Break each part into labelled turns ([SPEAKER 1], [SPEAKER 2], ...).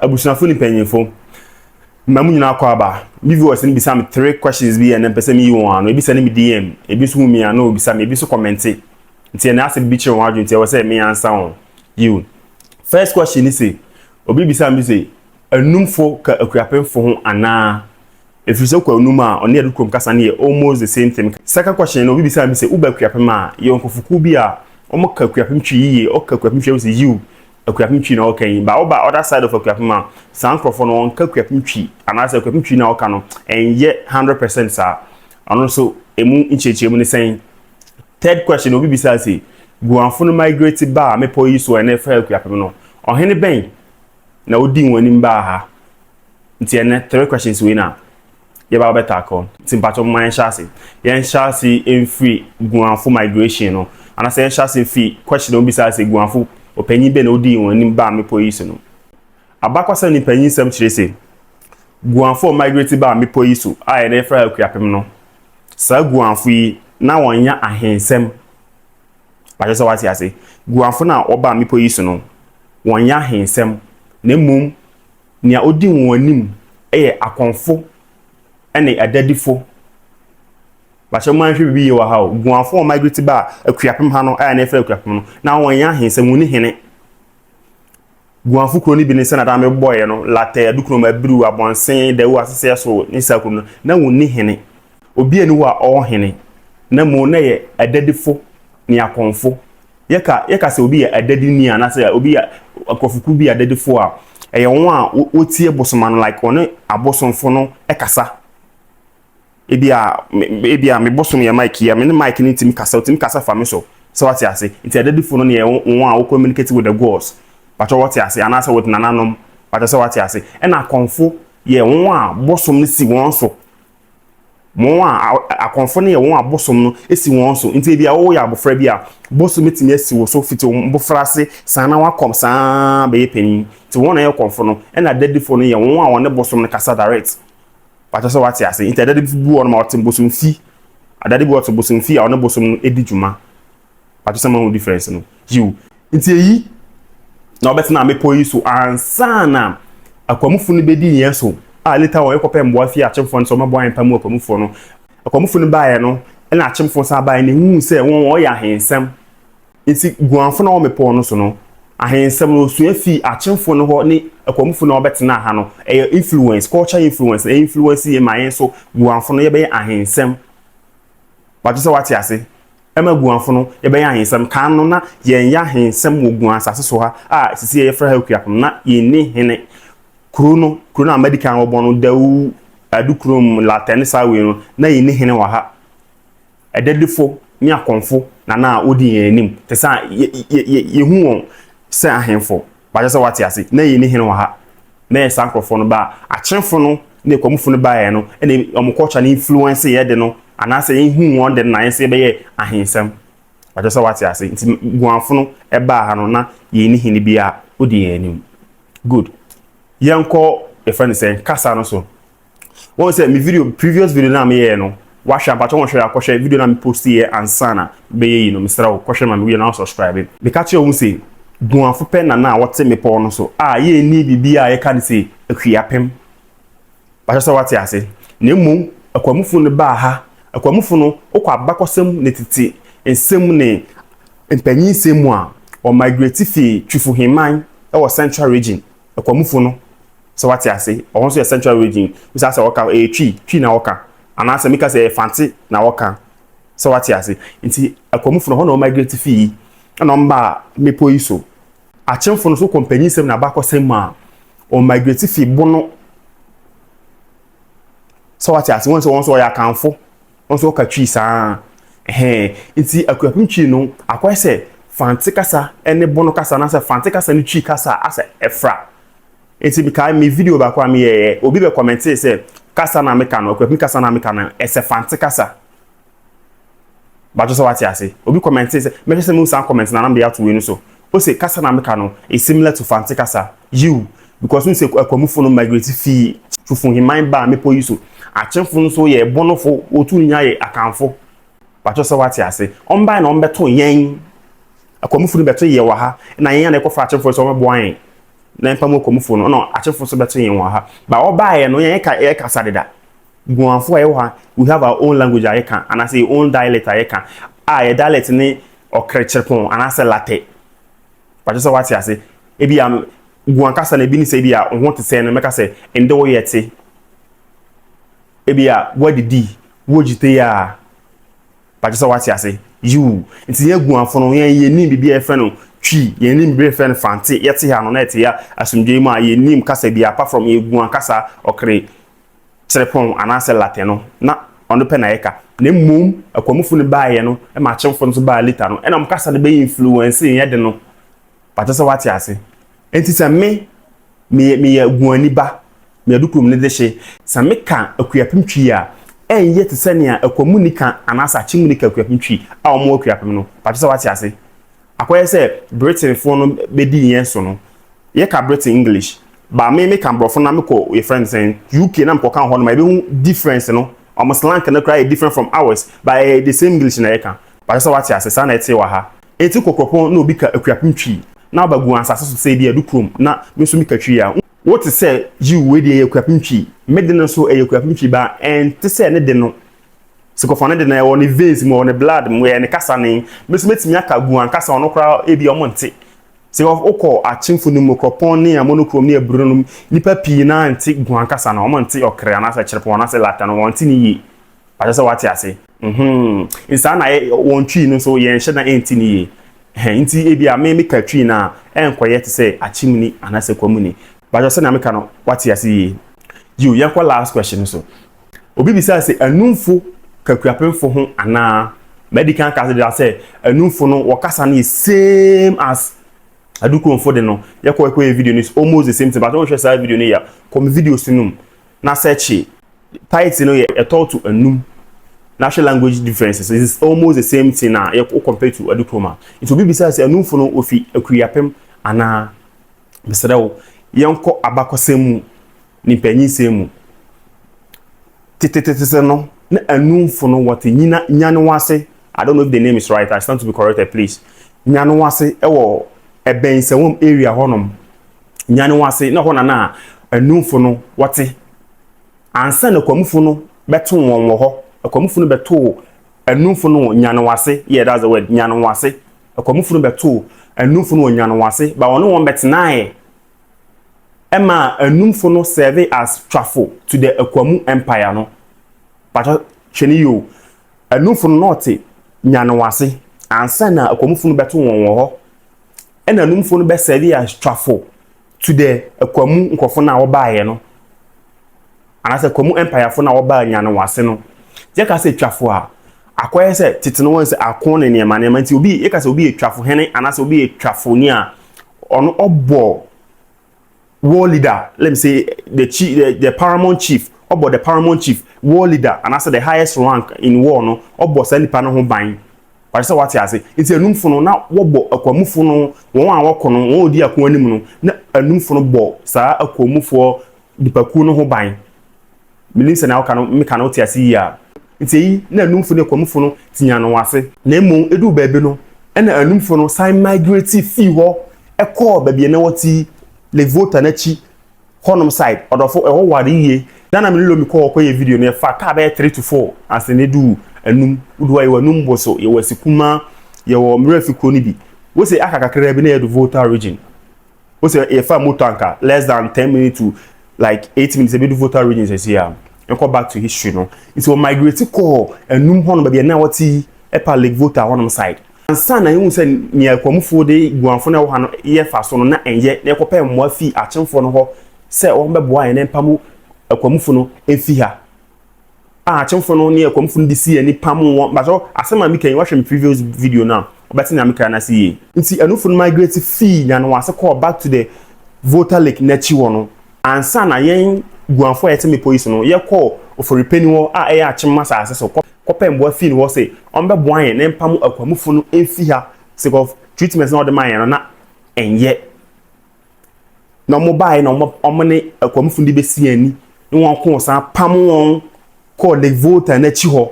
[SPEAKER 1] Abusuafo ne mpanyimfo, mma mu nyinaa kɔ aba. Me viewers no bisa me three questions bi ɛnɛ mpɛ sɛ meyi wɔn ano. Ebi sɛ ne me DM, ebi nso hu me a na obisa me, ebi nso comment. Nti ɛnɛ asɛm bi kyerɛ wɔn adwene nti ɛwɔ sɛ me answer wɔn. Yiw. First question ni sɛ, obi bisa me sɛ, Anumfo ka Akuapemfo ho anaa? Ɛfiri sɛ wokɔ Anum a, ɔne Adukurom kasa no yɛ almost the same thing. Second question no, obi bisa me sɛ, woba Akuapem a, yɛwɔ nkurɔfokuo bi a wɔka Akuapem Twi yie, ɔka Akuapem Twi a, wosɛ yiw, Akuapem Twi na ɔka yi. Ba woba other side of Akuapem a, saa nkurɔfoɔ no wɔnka Akuapem Twi anaasɛ Akuapem Twi na ɔka no ɛnyɛ 100% saa. Ɔno nso emu nkyerɛkyerɛmu ne sɛn? Third question, obi bisa sɛ, Guanfo no migrate ba a mepɔ yi so ɛnɛ fa Akuapem no, ɔhene bɛn na odi wɔn anim baa ha? Nti ɛnɛ three questions wei na yɛba bɛtackle. Nti mpatwɔ mma yɛnhyɛ ase. Yɛnhyɛ ase mfiri Guanfo migration no anaasɛ yɛnhyɛ ase mfiri question a obisa sɛ Guanfo ɔpanyin bɛn na odi wɔn anim baa mepɔ yi so no. Abakɔsɛm ne mpanyin nsɛm kyerɛ sɛ Guanfo migrate baa mepɔ yi so a yɛde frɛ Akuapem no, saa Guanfo yi na wɔnyɛ ahensɛm. Pakyɛ sɛ wate ase. Guanfo no a wɔbaa mepɔ yi so no, wɔnyɛ ahensɛm, na mmom nea odi wɔn anim yɛ akɔnfo ne adadifo. Bakyɛ mo anhwɛ biribi yie wɔ ha o. Guanfo a migrate ba Akuapem ha no a yɛde frɛ Akuapem no, na wɔnyɛ ahensɛm, wɔn ni hene. Guanfo kuro no bi ne sɛ na dan bɔɔyɛ no, Latɛ, Adukurom, Abiriw, Abɔnsen, Dawu, Aseseɛ so ne saa kuro no, na wɔn ni hene. Obi ani hɔ a ɔwɔ hene, na mmom na yɛ adadifo ne akɔnfo. Yɛka sɛ obi yɛ adadini anaasɛ obi yɛ nkurɔfokuo bi yɛ adadifo a, ɛyɛ wɔn a wɔtie bosoma no, like wɔne abosomfo no kasa. Ebi a me bosom yɛ Mike yi a, me ne Mike no ntumi kasa, otumi kasa fa me so. Sɛ wate ase. Nti adadifo no ne yɛ wɔn a wɔ communicate with the gods. Patwɛ wɔte ase anaasɛ with nananom. Patwɛ sɛ wate ase. Ɛna akɔnfo yɛ wɔn a bosom no si wɔn so. Wɔn a akɔnfo no yɛ wɔn a bosom no si wɔn so. Nti ebi a wɔyɛ abɔfra bi a, bosom etumi asi wɔ so fiti wɔn mbɔfra ase saa na wakɔm saa bɛyɛ panyin. Nti wɔn na yɛ kɔnfo no. Ɛna adadifo no yɛ wɔn a wɔne bosom no kasa direct. Patwɛ sɛ wate ase. Nti adadifo bi wɔ no ma ɔte bosom fi. Adade bi ɔte bosom fi a ɔne bosom no edi dwuma. Patwɛ sɛ mahu difference no. Yiw. Nti eyi na ɔbɛtena mepɔ yi so ansa na akwamufo no bɛdi yɛn so a later wɔn yɛkɔpɛ mboa fi akyemfoɔ no sɛ ɔmɛboa yɛn pa mu akwamufoɔ no. Akwamufo no baeɛ no, ɛna akyemfoɔ san baeɛ na ehu sɛ wɔn wɔyɛ ahensɛm. Nti Guanfo na wɔn mepɔ no so no, ahensɛm no osua fi akyemfoɔ no hɔ ne akwamufo no a wɔbɛtena ha no. Ɛyɛ influence, culture influence, ɛyɛ influence yɛ ma yɛn so Guanfo no yɛbɛyɛ ahensɛm. Wate sɛ wate ase. Ɛma Guanfo no yɛbɛyɛ ahensɛm. Kan no na yɛn yɛ ahensɛm wɔ Guan asase so ha a sisi yɛfrɛ ha Akuapem na yɛnni hene. Kuro no a madi kan wɔbɔ no, Dawu, Adukurom, Latɛ ne saa wei no, na yɛnni hene wɔ ha. Ɛdadifo ne akɔnfo na wodi yɛn anim te sɛ yɛhu wɔn sɛ ahemfo. Bakyɛ sɛ wate ase. Na yɛnni hene wɔ ha. Na yɛ saa nkurɔfoɔ no ba akyemfo no ne akɔmufo no baeɛ no, ɛna wɔn culture no influence yɛ de no anaasɛ yɛnhu wɔn de no na yɛn nso yɛbɛyɛ ahensɛm. Bakyɛ sɛ wate ase. Nti Guanfo no ɛbaa ha no, na yɛnni hene bi a odi yɛn anim. Good. Yɛnkɔ yɛfrɛ no sɛ kasa no so. Wɔn sɛ me video, previous video na meyɛɛ no, wahwɛ ampatwɛ wɔn hwɛ akɔhwɛ video na me post yɛ ansa na bɛyɛ yi no, mesrɛ wo kɔhwɛ ma me wie na subscribe. Meka kyerɛ wɔn sɛ Guanfo pɛ na na wɔte mepɔw no so a yɛnni biribi a yɛka no sɛ Akuapem. Bakyɛ sɛ wate ase. Na mmom akwamufo no baa ha. Akwamufo no, wokɔ abakɔsɛm ne tete nsɛm ne mpanyin nsɛm mu a, wɔmigrate fi Twifo Hemman wɔ Central Region. Akwamufo no, sɛ wate ase, ɔho nso yɛ Central Region. Bisa sɛ wɔka ɛyɛ Twi, Twi na wɔka anaasɛ mika sɛ ɛyɛ Fante na wɔka. Sɛ wate ase. Nti akwamufo no, hɔ na wɔmigrate fi yi ɛna wɔn mepɔ yi so. Akyemfo no nso kɔ mpanyin nsɛm na abakɔsɛm mu a, wɔmigrate fi Bono. Sɛ wate ase. Wɔn nso wɔn nso wɔyɛ Akanfo, wɔn nso wɔka Twi saa ɛhɛn. Nti Akuapem Twi no akɔyɛ sɛ Fante kasa ne Bono kasa anaasɛ Fante kasa ne Twi kasa asɛ ɛfra. Nti mekae me video baako a meyɛɛ, obi bɛ comment sɛ kasa na meka no, Akuapem kasa na meka no, ɛsɛ Fante kasa. Bato sɛ wate ase. Obi comment sɛ, mɛhwɛ sɛ mu san comment na nam de ato wei no so. O sɛ kasa na meka no is similar to Fante kasa. Yiw, because n sɛ akwamufo no migrate fi Twifo Hemman baa mepɔ yi so. Akyemfo no nso yɛ Bonofo, wɔtu nyinaa yɛ Akanfo. Bato sɛ wate ase. Ɔmbae na ɔmbɛto yɛn akwamufo no bɛto yɛ wɔ ha na yɛn a na ɛkɔfa akyemfo sɛ ɔmɛboa yɛn. Na mpam Akwamufo no, ɛna Akyemfo nso bɛto yɛn wɔ ha. Ba wɔbaeɛ no, yɛn ka yɛkasa deda. Guanfo a yɛwɔ ha, we have our own language a yɛka, anaasɛ yɛn own dialect a yɛka, a yɛ dialect ne Ɔkrekyerepɔn anaasɛ Latɛ. Patro sɛ wate ase. Ebi a Guan kasa no ebi ne sɛ ebi a wo ho te sɛn no, mɛka sɛ ndɛ woyɛ te. Ebi a woadidi, wogyite a. Patro sɛ wate ase. Yiw. Nti yɛn Guanfo no, yɛn yɛnim biribi a yɛfrɛ no Twi, yɛnim biribi a yɛfrɛ no Fante. Yɛte ha no na yɛte ya asomdwoe mu a yɛnim kasa bi apart from yɛn Guan kasa, Ɔkre Kyerepɔn anaasɛ Latɛ no, na ɔno pɛ na yɛka. Na mmom Akwamufo no baeɛ no ma Akyemfo no nso baa later no, ɛna wɔn kasa no bɛyɛ influence yɛn de no. Patro sɛ wate ase. Nti sɛ me meyɛ meyɛ Guani ba, meyɛ Adukurom ne dehye, sɛ meka Akuapem Twi a, ɛnyɛ te sɛ nea Akwamuni ka anaasɛ Akyemuni ka Akuapem Twi a wɔwɔ Akuapem no. Patro sɛ wate ase. Akɔyɛ sɛ Britainfoɔ no bɛdii yɛn so no, yɛka Britain English, ba me meka Borɔfo na mekɔ yɛfrɛ no sɛn UK na mekɔka hɔ nom a, yɛbɛhu difference no. Ɔmo slang no koraa yɛ different from ours, but ɛyɛ the same English na yɛka. Patro sɛ wate ase, saa na ɛte wɔ ha. Enti kɔ kuropɔn na obi ka Akuapem Twi na aba gu asase so sɛ ebi Adukurom na me nso meka Twi a, wote sɛ yiw, wei deɛ ɛyɛ Akuapem Twi, me de no nso ɛyɛ Akuapem Twi, ba ɛnte sɛ ne de no. Sikɔfo no de no ɛwɔ ne veins mu, ɛwɔ ne blood mu, ɛyɛ ne kasa ne. Me nso mɛtumi aka Guan kasa, ɔno koraa ebi ɔmo nte. Sɛ wokɔ Akyemfo no mu, Kuropɔn ne Amonokurom ne Aburo no, nnipa pii naa nte Guan kasa no, ɔmo nte Ɔkre anaasɛ Kyerepɔn anaasɛ Lata no, wɔnte ne yie. Pakyɛ sɛ wate ase. Nti saa na wɔn Twi no nso yɛnhyɛ da nte ne yie. Ɛhɛn, nti ebi a me meka Twi no a, ɛnkɔyɛ te sɛ Akyemuni anaasɛ Kwamuni. Pakyɛ sɛnea meka no, wate ase yie. Yiw, yɛnkɔ last question no so. Obi bisaa sɛ Anumfo ka Akuapemfo ho anaa? Madi kan aka deda sɛ Anumfo no wɔkasa no yɛ same as Adukuromfo de no. Yɛkɔ ɛkɔyɛ video no is almost the same thing. But wohwɛ saa video no yɛ kɔ me videos no mu na search title no yɛ ɛtɔ to Anum na hwɛ language differences. It is almost the same thing na yɛ compare to Adukurom a. Nti obi bisaa sɛ Anumfo no ofi Akuapem anaa? Mesrɛ wo, yɛnkɔ abakɔsɛm mu ne mpanyinsɛm mu. Tetetete no, na Anumfo no wɔte nyina Nyanewase. I don't know if the name is right. I stand to be corrected, please. Nyanewase ɛwɔ ɛbɛn Sɛwam area hɔnom. Nyanewase na hɔ na na Anumfo no wɔte. Ansa na Akwamufo no bɛto wɔn wɔ hɔ. Akwamufo no bɛtoo Anumfo no wɔ Nyanewase. Yeah, that's the word. Nyanewase. Akwamufo no bɛtoo Anumfo no wɔ Nyanewase, ba wɔne wɔn bɛtenaeɛ. Ɛma Anumfo no serve as twafo to the Akwamu Empire no. Patro hwɛ ne yie o. Anumfo no na ɔte Nyanewase ansa na Akwamufo no bɛto wɔn wɔ hɔ. Ɛna Anumfo no bɛ serve as twafo to the Akwamu nkurɔfo no a wɔbaeɛ no. Anaasɛ Akwamu Empire fo no a wɔbaa Nyanewase no. Yɛka sɛ twafo a, akɔyɛ sɛ tete no wɔn sɛ ako ne nneɛma nneɛma nti obi yɛka sɛ obi yɛ twafo hene anaasɛ obi yɛ twafo ni a, ɔno ɔbɔ war leader, let me say the chief, the paramount chief, ɔbɔ the paramount chief, war leader anaasɛ the highest rank in war no, ɔbɔ saa nipa no ho ban. Wɔde sɛ wate ase. Nti Anumfo no na wɔbɔ Akwamufo no, wɔn a wɔkɔ no, wɔn a wɔdi ako anim no, na Anumfo no bɔ saa Akwamufoɔ nipakuo no ho ban. Menim sɛ nea woka no meka no wote ase yie a. Nti eyi na Anumfo ne Akwamufo no te Nyanowase. Na mmom eduu baabi no, ɛna Anumfo no san migrate fii hɔ kɔɔ baabi a na wɔte yi, Lake Volta no akyi hɔnom side. Ɔdɔfo, ɛhɔ ware yie. Da na me ne Lomi kɔɔ hɔ kɔyɛɛ video no, yɛfaa kaa bɛyɛ 3 to 4 ansa na eduu Anum. Wodu hɔ a, yɛwɔ Anum Boso, yɛwɔ Asikuma, yɛwɔ Mmerɛfi kuro no bi. Wose aka kakraa bi na yɛadu Volta Region. Wose yɛfaa motor anka less than 10 minutes to like 8 minutes ebedu Volta Region sɛsi a. Nkɔ back to history no. Nti wɔ migrate kɔɔ Anum hɔnom baabi a na wɔte yi, ɛpa Lake Volta hɔnom side. Ansa na yɛhu sɛ nea Akwamufoɔ de Guanfo no a ɛwɔ ha no yɛ fa so no na ɛnyɛ, na yɛkɔpɛ mmoa fii Akyemfoɔ no hɔ sɛ wɔn bɛboa yɛn na mpam Akwamufo no mfi ha. A Akyemfo no ne Akwamufo no de sii ani pam wɔn. Baso asɛm a meka yi, wahwɛ me previous video no a, wɔbɛte nea meka no ase yie. Nti Anufo no migrate fii Nyanowase kɔɔ back to the Volta Lake n'akyi hɔ no. Ansa na yɛn Guanfo a yɛte mmepɔ yi so no, yɛkɔɔ Oforipani hɔ a ɛyɛ Akyem asase so kɔpɛ mmoa fii ne hɔ sɛ ɔmbɛboa yɛn na mpam Akwamufo no mfi ha sake of treatment na ɔde maa yɛn no na ɛnyɛ. Na wɔn baeɛ na wɔn ne Akwamufo no de bɛsi yɛn ani ne wɔn koo san pam wɔn kɔɔ Lake Volta n'akyi hɔ.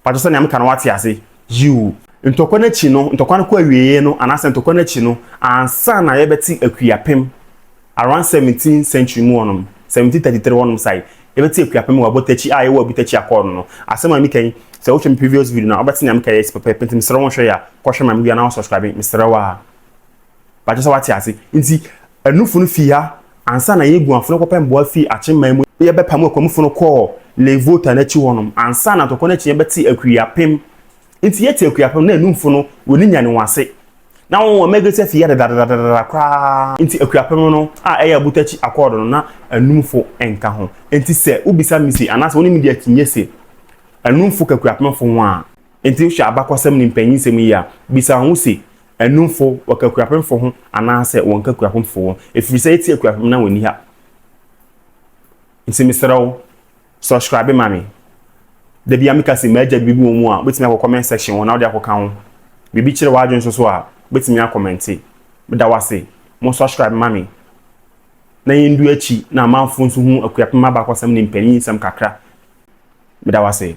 [SPEAKER 1] Patro sɛ nea meka no wate ase. Yiw. Ntɔkwa no akyi no, ntɔkwa no kɔ awieeɛ no anaasɛ ntɔkwa no akyi no, ansa na yɛbɛte Akuapem. Around 17th century mu hɔnom, 1733 hɔnom side, yɛbɛte Akuapem wɔ Abotakyi a yɛwɔ Abutakyi akɔɔ no no. Asɛm a meka yi, sɛ wohwɛ me previous video no a, wobɛte nea meka yi asi pɛpɛɛpɛ. Nti mesrɛ wo nhwɛ yɛ a, kɔhwɛ ma me wie a na wo subscribe, mesrɛ wo a. Pakyɛ sɛ wate ase. Nti Anufo no fii ha ansa na Yeguanfo no kɔpɛ mboa fii Akyemman mu. Yɛbɛpam Akwamufo no kɔɔ Lake Volta no akyi hɔnom ansa na ntɔkwa no akyi yɛbɛte Akuapem. Nti yɛte Akuapem na Anumfo no wɔn nya ne wɔn ase. Na wɔn wɔn migrate afi ha dedadedadeda koraa. Nti Akuapem no a ɛyɛ Abotakyi Accord no na Anumfo nka ho. Nti sɛ wobisa me se anaasɛ wo ne me di akyinnye se Anumfo ka Akuapemfo ho a, nti wohwɛ abakɔsɛm ne mpanyinsɛm yi a, bisa wo ho se Anumfo, wɔka Akuapemfo ho anaasɛ wɔnka Akuapemfo ho? Ɛfiri sɛ yɛte Akuapem na wɔnni ha. Nti mesrɛ wo, subscribe ma me. Da bi a meka sɛ magya biribi wɔ mu a, wobɛtumi akɔ comment section hɔ na wode akɔka ho. Biribi kyerɛ w'adwene nso so a, wobɛtumi akɔmɛnte. Meda wo ase. Mo subscribe ma me na yɛndu akyi na amanfoɔ nso hu Akuapem abakɔsɛm ne mpanin nsɛm kakra. Meda wo ase.